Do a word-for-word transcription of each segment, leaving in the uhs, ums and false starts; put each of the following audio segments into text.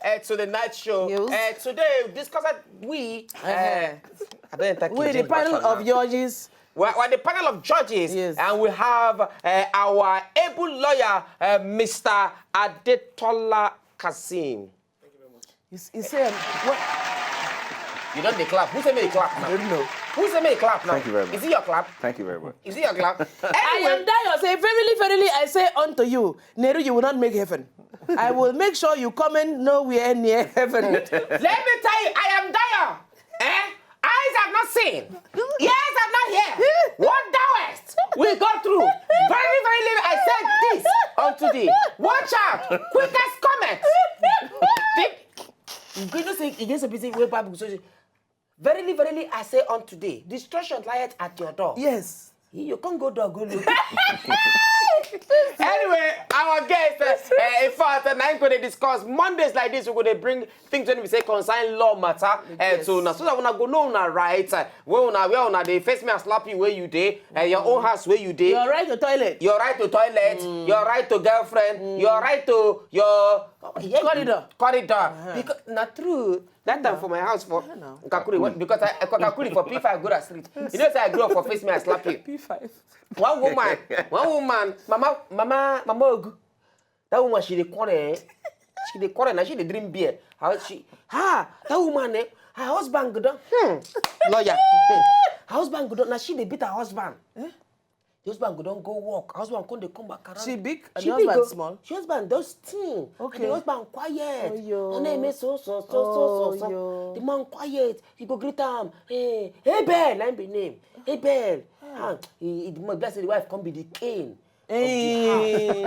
Uh, to the night show. Yes. Uh, today, discuss that we, uh, I don't enter with the panel of judges. We're, we're the panel of judges, yes, and we have uh, our able lawyer, uh, Mister Adetola Kazeem. You, s- you say, what? You don't dey clap. Who say me dey clap now? I don't know. Who say me dey clap now? Thank you very much. Is it your clap? Tthank you very much. Is it your clap? I am Dayo say, verily, verily, I say unto you, Neru, you will not make heaven. I will make sure you come in nowhere near heaven. Let me tell you, I am Dayo. Eh? Eyes have not seen, ears have not heard. What thou hast we go through. Verily, verily, I say this unto thee. Watch out, quickest cometh. You know say, you get some people wey Bible go say, verily, verily, I say unto thee, destruction lieth at your door. Yes. You can't go door, go look. Anyway, our guest, uh, uh, in fact, uh, now going to discuss Mondays like this. We're going to bring things when we say concern law matter. Uh, yes. So now, so that when I go know now, right? Uh, where una, where una dey face me, I slap you where you dey. Uh, your own house where you dey. Your right to toilet. Your right to toilet. Mm. Your right to girlfriend. Mm. Your right to your corridor. Corridor. Uh-huh. Because not true. That time for my house for Kakuri, what, because I, I Kakuri for P five go to street. You know say I grew up for face me, I slap you. P five. One woman, one woman, mama, mama, mama Ogu. That woman, she dey quarrel. She dey quarrel. Now she dey drink beer. How she, ha, that woman, eh, her husband go down. Hmm. Lawyer. Hmm. Her husband go down. Now she dey beat her husband. Eh? The husband go don go work. Her husband come dey come back around. She big? She big, husband small? She husband just thin. Okay. And the husband quiet. Oh, yo. Her name is so, so, so, so, so, so. Oh, yo. The man quiet. He go greet am. Hey, Abel, na him be name. Abel. Ah, he, he, the man, bless the wife, come be the king. Hey.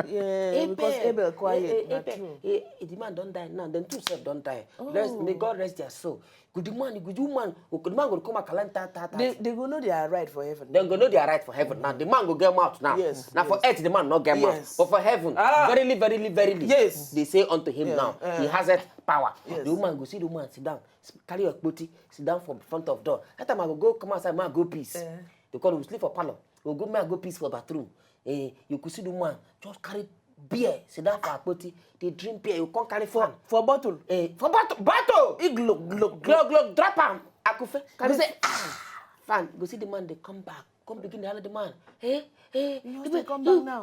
Yeah, because Abel quiet. Hey, na Abel. True. Hey, the man don die now. Then two sef don die. Oh. Rest, may God rest their soul. Good man, good woman. The man go come back and ta, ta, ta. They, they go know their right for heaven. They go know their right for heaven. Now the man go get mouth now. Yes. Now for earth the man not get mouth. Yes. But for heaven, ah, verily, verily, verily. Yes. They say unto him now, he has that power. Yes. The woman go see the woman sit down, carry your booty, sit down from front of door. That time I go go come outside, man go peace. Eh. Because we sleep for parlor. We go, man go peace for bathroom. Eh, you could see the man just carry beer, sit down for akpoti, dey drink beer, you come carry fan. For bottle? Eh, for bottle, bottle! He glug, glug, glug, glug, drop am. Akufe, carry say, ah, fan. Go see the man, they come back. Come begin to holler the man. Eh, eh, you,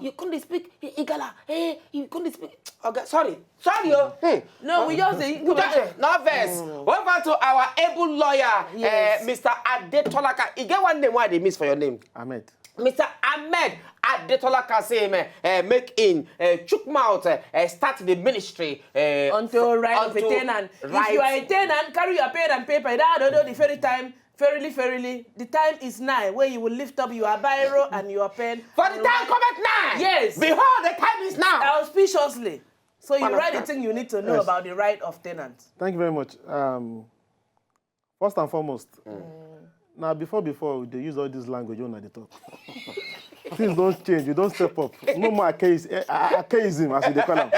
you come dey speak I-, Igala. Eh, you come dey speak. Okay, sorry. Sorry, oh. Hmm. No, we just say, no verse. Over to our able lawyer, eh, Mister Adetola Ka-, you get one name why they miss for your name? Ahmed. Mister Ahmed Adetola Kazeem, eh, eh, make in, eh, chook mouth, eh, eh, start the ministry, eh, unto right of a tenant. If you are a tenant, carry your pen and paper. That, that, that, the very time, verily, verily, the time is nigh where you will lift up your biro and your pen. For the time cometh nigh. Yes. Behold, the time is now. Auspiciously. So you write the thing you need to know about the right of tenants. Thank you very much. Um, First and foremost, now before, before, we dey use all this language when I dey talk. Things don change, we don step up. No more archais-, eh, a-, archaism, as we dey call am.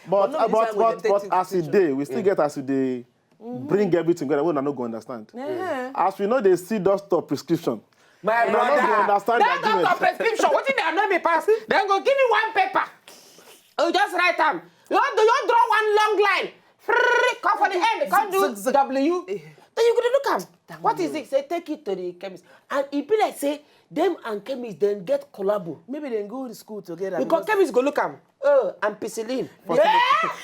But, but, but, but as e dey, we still get as we dey bring everything together, wey una no go understand. As we no dey see doctor prescription, una no go understand the argument. That doctor prescription, wetin dey annoy me pass? Dem go give you one paper. You just write am. You wan do, you wan draw one long line. Frrrr, come for the end, come do W. Then you go dey look am. What is it? Say, take it to the chemist. And e be like say dem and chemist dem get collabo. Maybe dem go to school together. Because chemist go look am. Oh, ampicillin. Forty,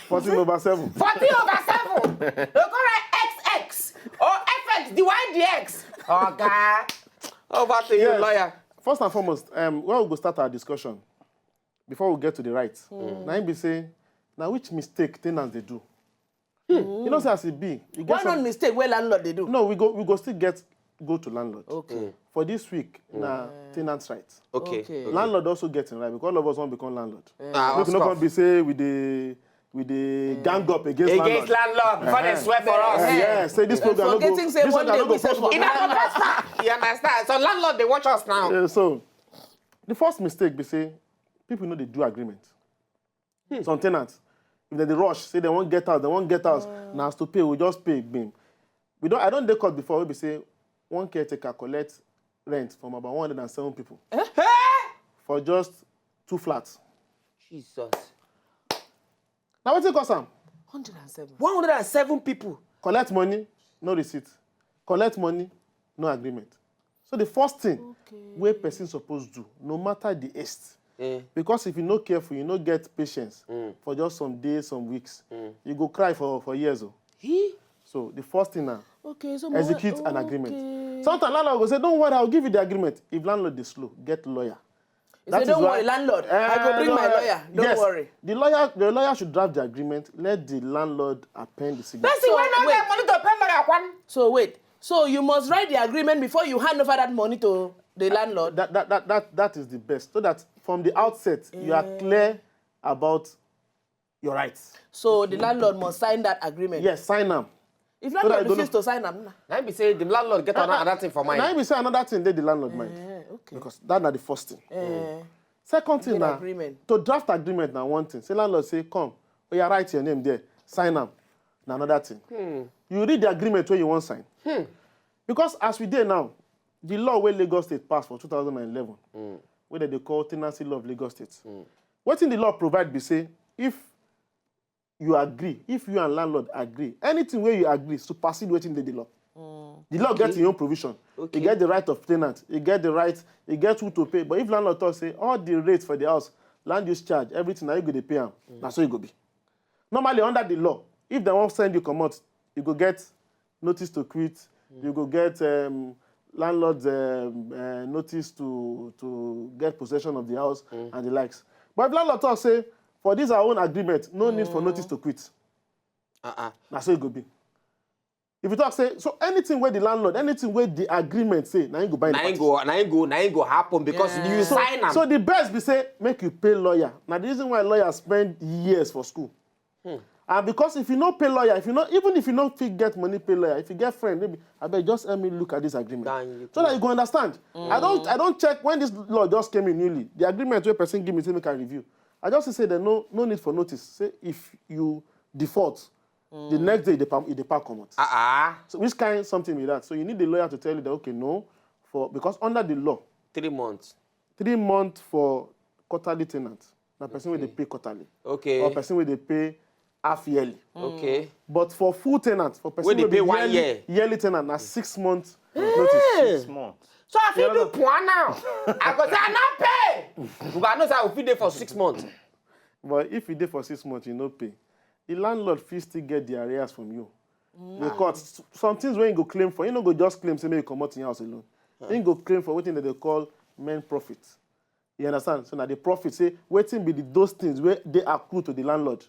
forty over seven. Forty over seven. They go write X X or F X, divide the X. Oga. Over to you, lawyer. First and foremost, um, where we go start our discussion, before we get to the right, na im be say, na which mistake tenants dey do? You know say as e be, e get some mistake wey landlord dey do? No, we go, we go still get, go to landlord. Okay. For this week, na tenant right. Okay. Landlord also get im right because all of us wan become landlord. Make we no come be say we dey, we dey gang up against landlord. Against landlord before they swear for us. Yes, say this program no go, this program no go prosper. You understand? So landlord dey watch us now. So the first mistake be say people no dey do agreement. Some tenants, if dem dey rush, say dem wan get out, dem wan get out, na as to pay, we just pay, gbim. We don, I don dey court before wey be say one caretaker collect rent from about one hundred and seven people for just two flats. Jesus. Now wetin cause am? Hundred and seven. One hundred and seven people. Collect money, no receipt. Collect money, no agreement. So the first thing Okay. wey person suppose do, no matter the haste, Eh. because if you no careful, you no get patience for just some days, some weeks, you go cry for for years o. He. So the first thing na Okay, so my- execute an agreement. Okay. Sometimes landlord go say, "Don't worry, I'll give you the agreement." If landlord dey slow, get lawyer. He say, "Don't worry, landlord. I go Eh, bring my no, lawyer. Don't yes. Worry." The lawyer, the lawyer should draft the agreement. Let the landlord append the signature. Person wey no get money to pay lawyer kwan. So wait. So you must write the agreement before you hand over that money to the landlord. That, that, that, that, that is the best. So that from the outset, you are clear about your rights. So the landlord must sign that agreement. Yes, sign am. If that landlord you don't refuse to sign am, na. Na be say the landlord get another thing for Now mind. If say another thing, dey the landlord mind. Eh, okay. Because that's not the first thing. Eh, Second thing get na agreement. To draft agreement na one thing. Say landlord say, "Come, oh, you write your name there, sign am." Na another thing. You read the agreement wey you wan sign. Because as we dey now, the law wey Lagos State pass for two thousand and eleven, wey dem dey call Tenancy Law of Lagos State, wetin the law provide be say if you agree, if you and landlord agree, anything wey you agree supersede wetin dey the law. The law get im own provision. Okay. E get the right of tenant, e get the right, e get who to pay. But if landlord talk say all the rates for the house, land use charge, everything, na you go dey pay am, na so e go be. Normally, under the law, if dem wan send you comot, you go get notice to quit, you go get um, landlord um, uh, notice to to get possession of the house and the likes. But if landlord talk say, "For this our own agreement, no need for notice to quit," Uh-uh. na so e go be. If you talk say, so anything wey the landlord, anything wey the agreement say, na him go bind the Na him parties. Go, na him go, na him go happen because Yeah. you So- sign am. So the best be say make you pay lawyer. Na the reason why lawyers spend years for school. And because if you no pay lawyer, if you no, even if you no fit get money pay lawyer, if you get friend, maybe, "Abeg, just help me look at this agreement," Dan, you so that you go understand. I don't, I don't check when this law just came in newly. The agreement wey person give me say make I review. I just say there no, no need for notice. Say if you default, the next day e dey pa-, e dey pack comot. Uh-uh. So which kind something be that? So you need the lawyer to tell you that, okay, no, for, because under the law, Three months. three months for quarterly tenant, na person wey dey pay quarterly, Okay. or person wey dey pay half yearly. Okay. But for full tenant, for person Wey dey wey be pay one yearly, year. Yearly tenant, na six months notice. Six months. So I fit do poor now. I go say I no pay. You go know say I go fit dey for six months. But if you dey for six months, you no pay, the landlord fit still get the arrears from you. Because s-, some things wey you go claim for, you no go just claim say make you comot in your house alone. You go claim for wetin dem dey call main profit. You understand? So na the profit, say wetin be the, those things wey dey accrue to the landlord.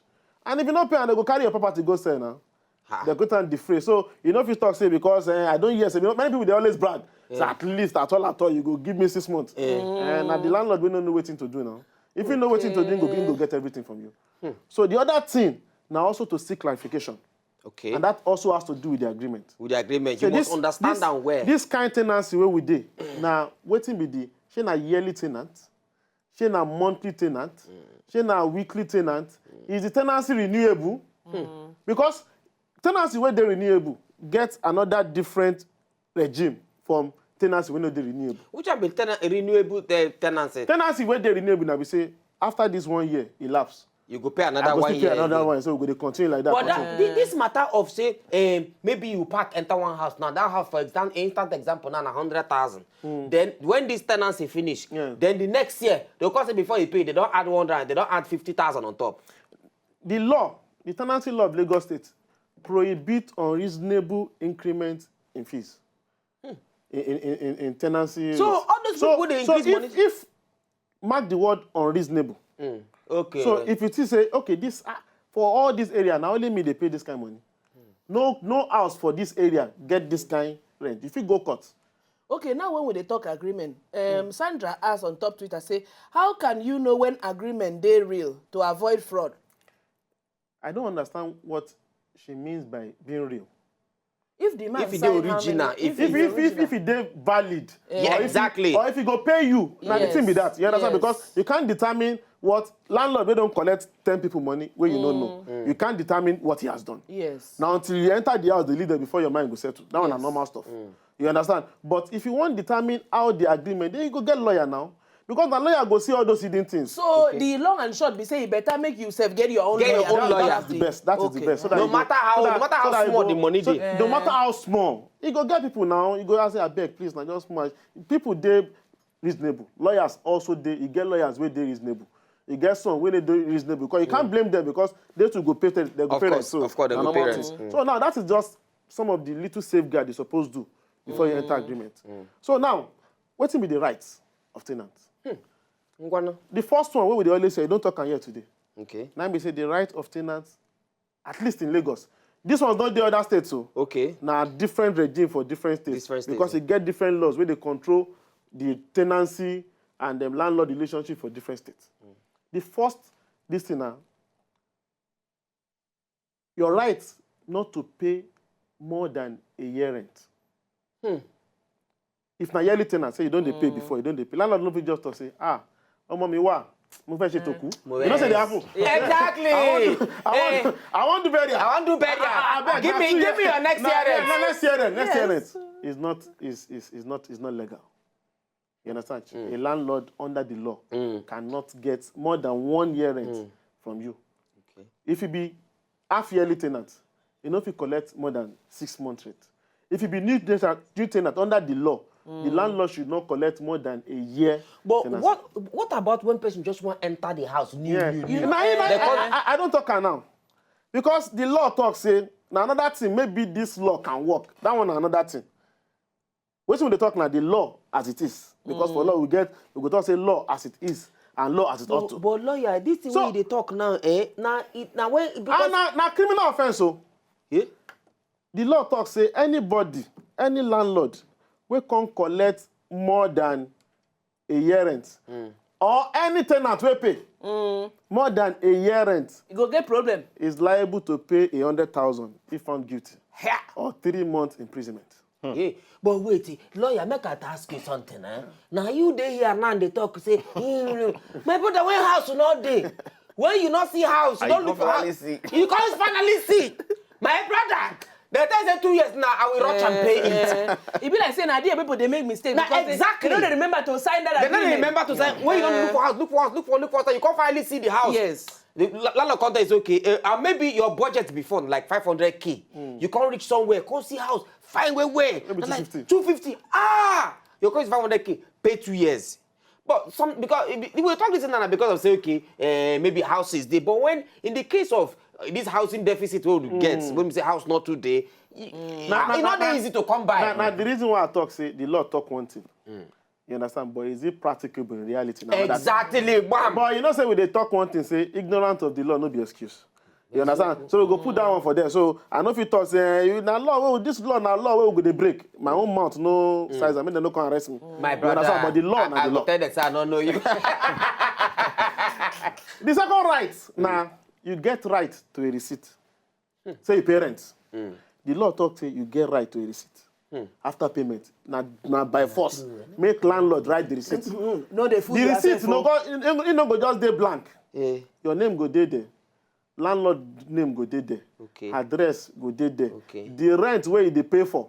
And if you no pay, and dem go carry your property go sell now. Ha. Dem go turn defray. So you no fit talk say because eh, I don hear say, you know, many people dey always brag. So at least at all at all, you go give me six months. And na the landlord wey no know wetin to do now. If you know wetin to do, he go, he go get everything from you. So the other thing na also to seek clarification. Okay. And that also has to do with the agreement. With the agreement, So you must this, understand this, am well. This kind tenancy wey we dey, na wetin be the, shey na yearly tenant, shey na monthly tenant, shey na weekly tenant, is the tenancy renewable? Because tenancy wey dey renewable get another different regime from tenancy wey no dey renewable. Which one be tenant, renewable uh, tenancy? Tenancy wey dey renewable na be say after this one year elapse, You go pay I another go one still year. Pay another Again. One, so we go dey continue like that. But Continue. that, thi- this matter of say um, maybe you pack enter one house now, that house for example, instant example now na hundred thousand. Then when this tenancy finish, Yeah. Then the next year they come say before you pay, they don add one hundred, they don add fifty thousand on top. The law, the tenancy law of Lagos State, prohibit unreasonable increment in fees. In, in, in, in tenancy. So, Rates. All those So, people dey so increase if, money. If, mark the word unreasonable. Okay. So if you think say, okay, this, ah, for all this area, na only me dey pay this kind money. No, no house for this area get this kind rent. If you go court, Okay, now when we dey talk agreement, um, Sandra asked on top Twitter say, "How can you know when agreement dey real to avoid fraud?" I don't understand what she means by being real. If the man If e dey sign how original, many- if If e if if, original. If e dey valid, Yeah, or if e- exactly. Or if e go pay you, na the thing be that. You understand? Yes. Because you can't determine what landlord wey don collect ten people money wey you no know. You can't determine what he has done. Yes. Now until you enter the house, they leave there before your mind go settle. That One na Yes. Normal stuff. You understand? But if you wan determine how the agreement, then you go get lawyer now. Because na lawyer go see all those hidden things. So the long and short be say e better make you sef get your own Get your lawyer. own That- lawyer. That's That's the best. That is the Okay. best. So that No you go- matter how- so that- no matter how so that you small go- the money so dey. No matter how small, you go get people now. You go ask, "Abeg, please, na just small." People dey reasonable. Lawyers also dey. You get lawyers wey dey reasonable. You get some wey dey dey reasonable because you can't blame them because they too go pay. They go Of pay course, rent. So of course, they na go normal pay rent. Thing. So now that is just some of the little safeguard you suppose do before you enter agreement. So now, wetin be the rights of tenants? Ngwanu. The first one wey we dey always say, you don talk am here today. Okay. Na be say the right of tenants, at least in Lagos. This one's not the other states o. Okay. Na different regime for different states. Different states, Because yeah. E get different laws wey dey control the tenancy and the landlord relationship for different states. The first, this thing na your right not to pay more than a year rent. If na yearly tenant, say you don dey pay before, you don dey pay. Landlord no fit just talk say, "Ah, ọmọ mi wà, mo fẹ́ ṣe tòkú." Mo You know say dey fẹ́- happen. Exactly. I want, I want, I want to bury am. I want to bury am. Ah, abeg, Give na me- two give me years. Your next Na- year na- rent. na- Next year rent. Next year rent is not is is is not is not legal. You understand? A landlord under the law cannot get more than one year rent from you. Okay. If you be half yearly tenant, you no fit collect more than six months rent. If you be new tenant, new tenant under the law, the landlord should not collect more than a year But tenancy. What what about when person just wan enter the house new Yeah. new new? Na him- They I, come- I, I, I don't talk am now. Because the law talk say, na another thing, maybe this law can work. That one na another thing. Wetin we dey talk na the law as it is. Because for law we get, we go talk say law as it is and law as it ought But, to. But lawyer, this thing So- wey you dey talk now, eh? Na it na when because And na, na criminal offence o. Eh? The law talk say anybody, any landlord wey come collect more than a year rent or any tenant wey pay more than a year rent You go get problem. is liable to pay a hundred thousand if found guilty Yeah. or three months imprisonment. Yeah. But wait, eh, lawyer, make I ask you something, eh? Now you dey here now dey talk say, "Hmm, my brother, when house no dey, when you no see house, you Ah, don you look go for finally house. See. You can't finally see. My brother, they tell say two years now, I will rush and pay it. E be like say na there people dey make mistake Na because they- exactly. They no dey remember to sign that They no dey agreement. Remember to sign. When you don't look for house, look for house, look for, look for house. You can't finally see the house. Yes. The la- landlord come tell you say, okay, uh, and maybe your budget before like five hundred K. You can't reach somewhere, can't see house, find where where. Maybe And like, two fifty. Two fifty. Ah, your cost is five hundred K. Pay two years. But some because if- if we talk this thing now because of say okay, uh, maybe houses dey. But when in the case of uh, this housing deficit wey we get, when we say house not too dey, e- Na- ah, na- e na- no dey na- easy to come by. Na, na the reason why I talk say the law talk one thing. You understand? But is it practicable in reality? Na another thing. Exactly, bam. But you know say we dey talk one thing, say ignorant of the law no be excuse. You understand? So we go put that one for there. So I no fit talk say, eh, you na law wey this law na law wey we go dey break. My own mouth no size am, make dem no come arrest me. My You brother, understand? But the law I, na I the go law. Tell them say I don't know you. The second right na you get right to a receipt. Say you pay rent. The law talk say you get right to a receipt after payment. Na na by force make landlord write the receipt. No dey fool The yourself receipt no o. go e no- e no go just dey blank. Eh, Your name go dey there. Landlord name go dey there. Okay. Address go dey there. Okay. The rent wey you dey pay for.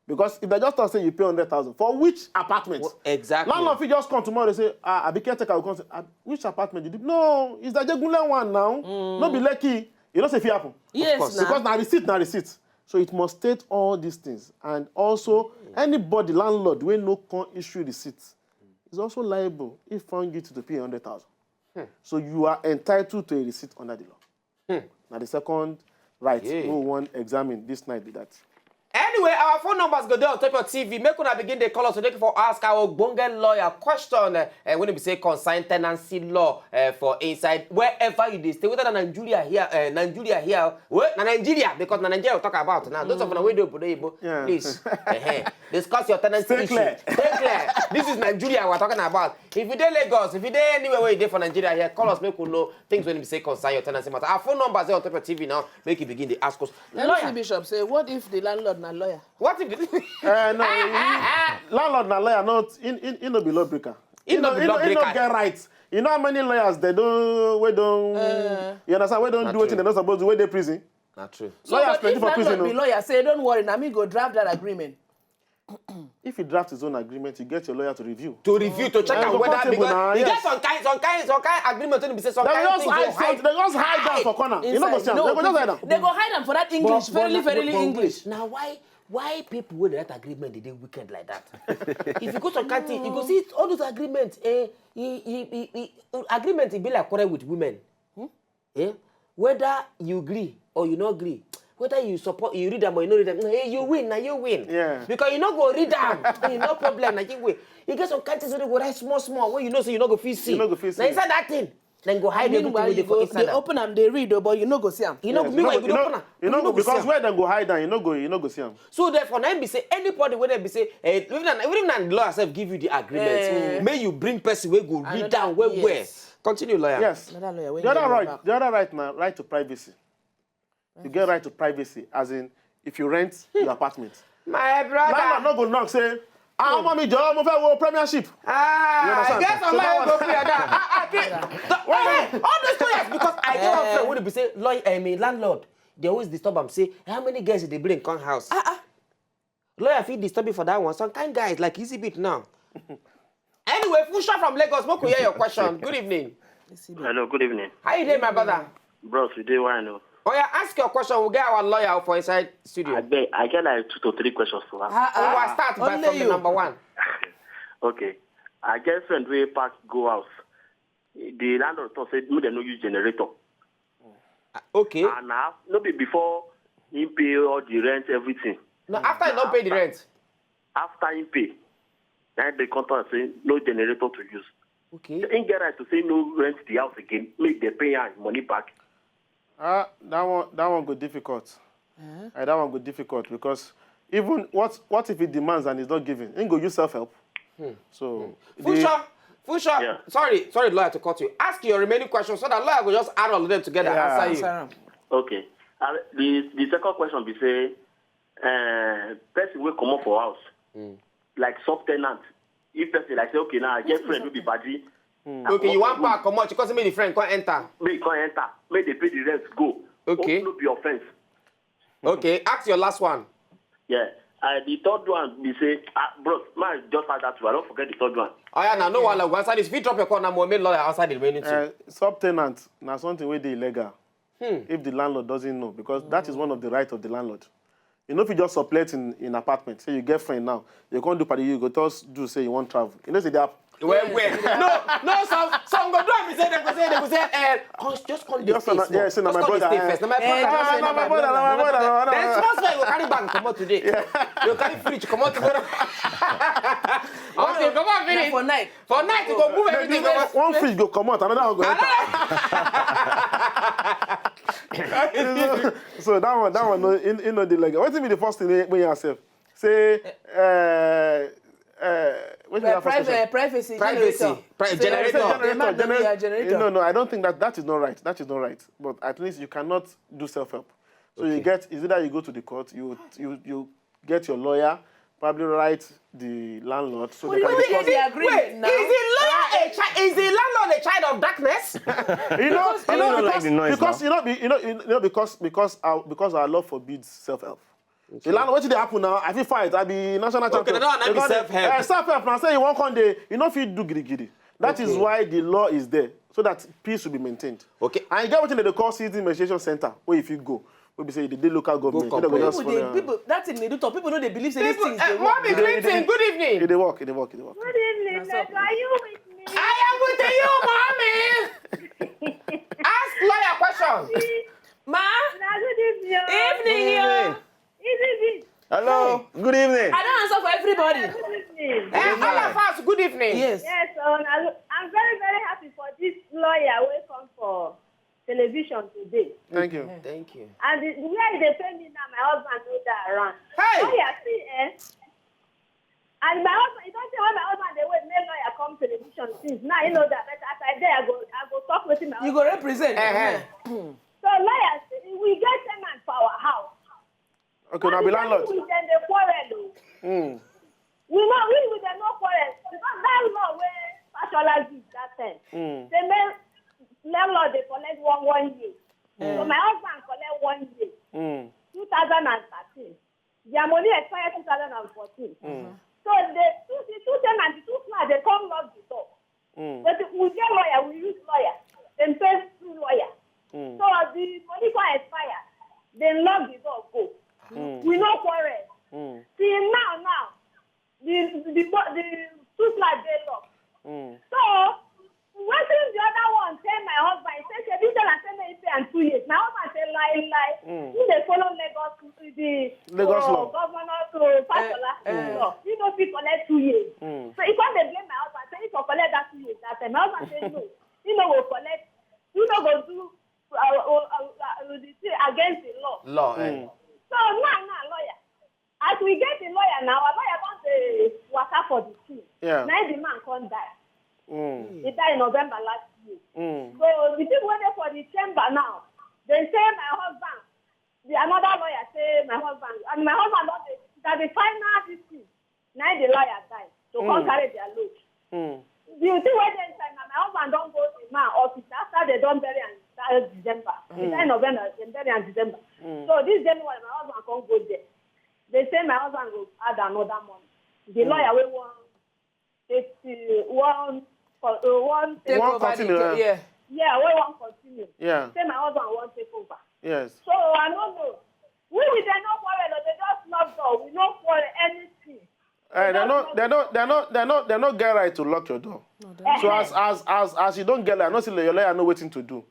Because if they just talk say you pay hundred thousand for which apartment? Wha- exactly. Landlord fit just come tomorrow say, ah, abi caretaker go come say, ah, which apartment did you? No, it's the Ajegunle one now. No be Lekki. You know say e fit happen. Yes, course. na. Because na receipt, na receipt. So it must state all these things. And also, anybody landlord wey no come issue receipt is also liable if found guilty to pay hundred thousand. So you are entitled to a receipt under the law. Now the second right Yeah. we wan examine this night be that. Anyway, our phone numbers go there on top of T V. Make una begin dey call us today for ask our ogbonge lawyer question. Uh, when we say concern tenancy law uh, for inside wherever you dey stay, whether na Nigeria here, uh, Nigeria here, well, na Nigeria because na Nigeria we talk about now. Those of una wey dey obodo oyibo, Yeah. please uh, discuss your tenancy Stay issue. Clear. Stay clear. This is Nigeria we're talking about. If you dey Lagos, if you dey anywhere where you dey for Nigeria here, call us make we know things wey we say concern your tenancy matter. Our phone numbers dey on top of T V now. Make you begin dey ask us. Let me see Bishop say, what if the landlord na lawyer? What if the Uh, no, he- landlord na lawyer, not in in in no be law breaker. He no be law He no breaker. Get right. You know how many lawyers they don't we don't Uh. You understand? We don't Not do wetin true. They not supposed to wait the prison. Not true. So, Lawyers but plenty if for prison, landlord be no? Lawyer say, don't worry, na me go draft that agreement. If he draft his own agreement, you get your lawyer to review. To review, to check Eh, out whether comfortable because na, you yes. get some kind, some kind, some kind agreement wey be say some They kind will just things hide, dey hide. they just hide down for corner. You no go Inside, see am. no, They go just people- hide down. They go hide am for that English, But- but very, na- very but- but English. Wait, na why why people wey dey write agreement dey dey wicked like that? If you go some kind thing, you go see all those agreements. Eh, e, e, e, e, agreement e be like quarrel with women. Eh? Whether you agree or you no agree, whether you support, you read am or you no read am, eh, you win, na you win. Yeah. Because you no go read am, you no problem, na you win. You get some kind things wey dey go write small small wey you know say you no go fit see. You no go fit see. Na inside that thing, dem go hide everything Meanwhile, wey dey you for go, inside they am. Open am, they read, oh, but you no go see am. You know, Yes, meanwhile, you you go know, open am. you know, go see because am. Where dem go hide down, you no go, you no go see am. So therefore, na im be say anybody wey dem be say, eh, even na even na the lawyer sef give you the agreement, Eh. make you bring person wey go read Another- am well well. yes. Continue, lawyer. Yes. Another lawyer wey The other get your right, back. The other right na right to privacy. You get right to privacy, as in if you rent your apartment. My brother. Landlord no go knock say, "Ah, mommy, jọ̀ọ́, mo fẹ́ wo Premiership." You Ah, I understand? get some So lawyer that go one- fear that. Ah, ah, okay. The- all, all those lawyers, because I get one friend wey be say lawyer, I mean landlord, they always disturb am say how many girls dey bring come house. Ah, ah. Lawyer fit disturb you for that one. Some kind guys like Easy Beat now. Anyway, Fusha from Lagos, make we hear your question. Good evening. Hello, good evening. How you doing, my brother? Bros, you dey well, no? Oh yeah, ask your question. We get our lawyer for inside studio. I beg, I get like two to three questions to ask. We will start by Only from the you. Number one. Okay. I get friend wey pack go house. The landlord talk say make dem no use generator. Okay. And now, no be before he pay all the rent, everything. No, after you don't pay the rent. After he pay, then they contact say no generator to use. Okay. He get right to say no rent the house again. Make they pay him money back. Ah, that one, that one go difficult. Eh, that one go difficult because even what, what if he demands and he's not giving? He go use self help. So the- Fusha, Fusha, Yeah. sorry, sorry, lawyer, to cut you. Ask your remaining questions so that lawyer will just add all of them together, Yeah. answer you. Answer am. Okay. Uh, the the second question be say, uh, person wey comot for house, like sub tenant, if person like say okay now I get friend wey be body. Okay, you want back come out, you come say make the friend come enter. Make come enter, make they pay the rent go. Okay. Hope no be offense. Okay, ask your last one. Yeah. Uh, the third one be say, ah, bros, man, just add that two. I don't forget the third one. Oh yeah, now no one will answer this. If you drop your call now, make lawyer answer the remaining two. Uh, sub tenant na something wey dey illegal. If the landlord doesn't know, because that is one of the right of the landlord. You know, if you just sublet in, in apartment, say you get friend now, you can't do party, you go just do say you want travel. You know, say they are Well, well. No, no, some some go do am say they go say they go say, eh, come, just come dey Just stay na- small. yeah, say na Just my come dey brother, stay eh. First. Na my Eh, brother. just say na my brother, na my brother, na my Then small small you go carry bag comot today. You go carry fridge comot tomorrow. Okay, come on, Na finish. for night. For night you go move everything comot. One fridge go comot, another one go enter. So, so that one, that one, no, in, in no the leg. What be the first thing wey you sef say? Uh, uh, what be Well, that first privacy, question? privacy, Privacy. generator. Pri- Say generator. generator, the man no be a generator. No, no, I don't think that that is not right. That is not right. But at least you cannot do self help. So you get, is either you go to the court, you you you get your lawyer, probably write the landlord so they But can you discuss. get the agreement Wait, now. Is the lawyer a child? Is the landlord a child of darkness? You know, you know, don't like because, the noise because now. You know, be- you know, you know, because because our because our law forbids self help. The landlord, what did happen now? I feel fight. I be national Okay, champion. that one na be They go dey- self-help. Eh, self help. Now say you won't come there. You know, if you do gidi gidi. That is why the law is there, so that peace will be maintained. Okay. And you get what they call citizen mediation center, where if you go, we be say the day local government. Go They go complain. just People dey follow. People, that thing they do talk. People no dey believe say these People, things eh, dey work. Mommy Clinton, good evening. It dey work. It dey work. It dey work. Good evening, That's all. Mister. Are you with me? I am with you, mommy. Ask lawyer question. Ma, Una good evening. Oh. Evening, yeah. Evening. Hello, good evening. I don't answer for everybody. Good evening. Eh, all of us, good evening. Yes. Yes, oh, una- I'm very, very happy for this lawyer wey come for television today. Thank you. Thank you. And the, the way they pay me now, my husband no dey around. Hey! Lawyer, see, eh? And my husband, you don't say when my husband dey wait, make lawyer come television since. Now you know that, but as I dey, I go, I go talk wetin my You husband. Go represent. Uh-huh. So lawyer, see, we get tenant for our house. Okay, now be landlord. We dem dey quarrel o. Mm. We no, we we dem no quarrel because that law wey Fashola give that time. Mm. Say make landlord dey collect one one year. So my husband collect one year. Mm. Two thousand and thirteen. Their money expire two thousand and fourteen. So the two, the two tenants, the two flat, they come lock the door. But we get lawyer, we use lawyer. Dem pay through lawyer. So the money come expire. Dem lock the door go. We no quarrel. Till now, now, the the bo- the two flat dey lock. So wetin the other one tell my husband, he say, "Shebi tell am say make he pay am two years." My husband say, "Lie, lie." He dey follow Lagos, the Lagos uh, law. Governor to Fashola eh. Law. He no fit collect two years. So he come dey blame my husband, say he for collect that two years that time. My husband say no, he no go collect, he no go do uh, uh, uh, uh, the thing against the law. Law, eh. So now, now, lawyer. As we get the lawyer now, our lawyer don dey waka for the thing. Yeah. Na the man come die. He die in November last year. So the people wey dey for the chamber now, they say my husband, the another lawyer say my husband, and my husband don dey that the final this thing. Na the lawyer die to come carry their load. The thing wey dey inside na my husband don go the man office after they don bury am that December. He die November, they bury am December. So this January my husband come go there. They say my husband go add another month. The lawyer wey wan take uh, one for uh, one take Take One over continue, the eh? yeah. Yeah, wey wan continue. Yeah. Say my husband wan take over. Yes. So I no know. We we dey no quarrel, o, they just lock door. We no quarrel anything. Eh, they no, they no, they no, they no, they no get right to lock your door. So as as as as you don't get right, I know say your lawyer know wetin to do.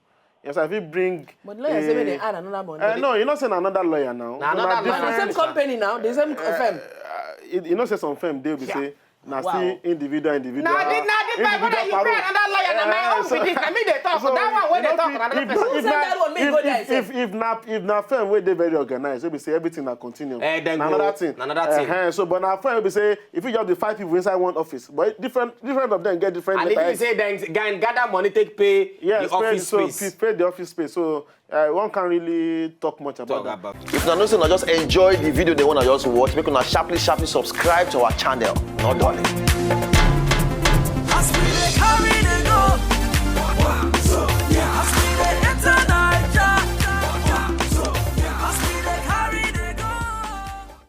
Yes, I fit bring. But lawyer say make eh, they add another money. Eh, no, you know say na another lawyer now. Na another Na the lawyer. Same company now, the same firm. Uh, you, you know say some firm dey be say na Wow. still individual individual. Na the na the my brother you Individual pay parole. another lawyer na my Eh, own so- be this na me dey talk so that one wey you dey know talk if- na another if- person. if Send na- that one, make if- go there if- if- if na if na firm wey dey very organized, wey be say everything na continue. Eh, then Na go- another thing. na another thing. Eh, so but na firm wey be say if you just be five people inside one office, but different different of them get different. And if letter you say then guy gather money take pay yes, the office so space. Pay the office space. So uh, one can't really talk much about Talk that. about. If una know say una just enjoy the video, they wanna just watch, make una sharply, sharply subscribe to our channel. No darling.